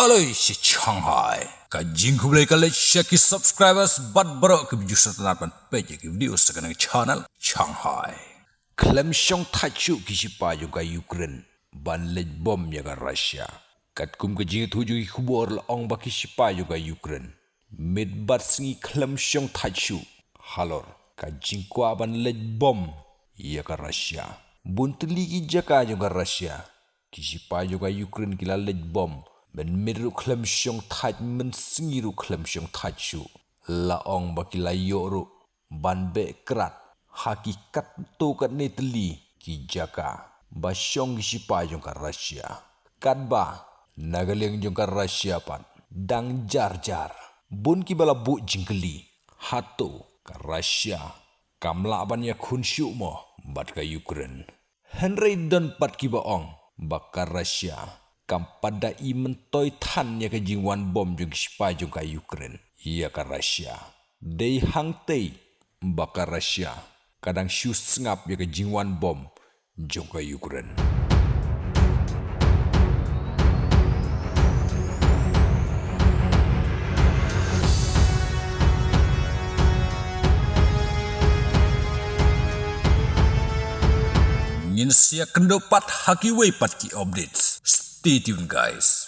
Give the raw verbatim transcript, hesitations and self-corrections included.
Lei shi Shanghai. Ka jingkhublei ka leit sha ki subscribers bad baroh ki views sa tang ban peit ïa ki video sa kane ka channel Shanghai. Khlem shong thait shuh ki shipai jong ka Ukraine ban leit bom ïa ka Russia. Katkum ka jingïathuh jong ki khubor la ong ba ki shipai jong ka Ukraine, miet bad sngi khlem shong thait shuh halor ka jingkwah ban leit bom ïa ka Russia. Bun tylli ki jaka jong ka Russia, ki shipai jong ka Ukraine ki la leit bom, mynmiet ruh khlem shong thait, mynsngi ruh khlem shong thait shuh. La ong ba ki la ïoh ruh ban beh krad ha ki katto katne tylli ki jaka ba shong ki shipai jong ka Russia. Katba na ka liang jong ka Russia pat dang jar jar bun kiba la buh jingkylli, hato ka Russia kam lah ban ïakhun shuh mo bad ka Ukraine? Hynrei don pat kiba ong ba ka Russia kam pat da i myntoi than ïa ka jingwan bom jong ki shipai jong ka Ukraine ïa ka Russia. Dei hangtei ba ka Russia ka dang shu sngap ïa ka jingwan bom jong ka Ukraine. Ngin sa ïakynduh pat ha kiwei pat ki updates. Stay tuned, guys.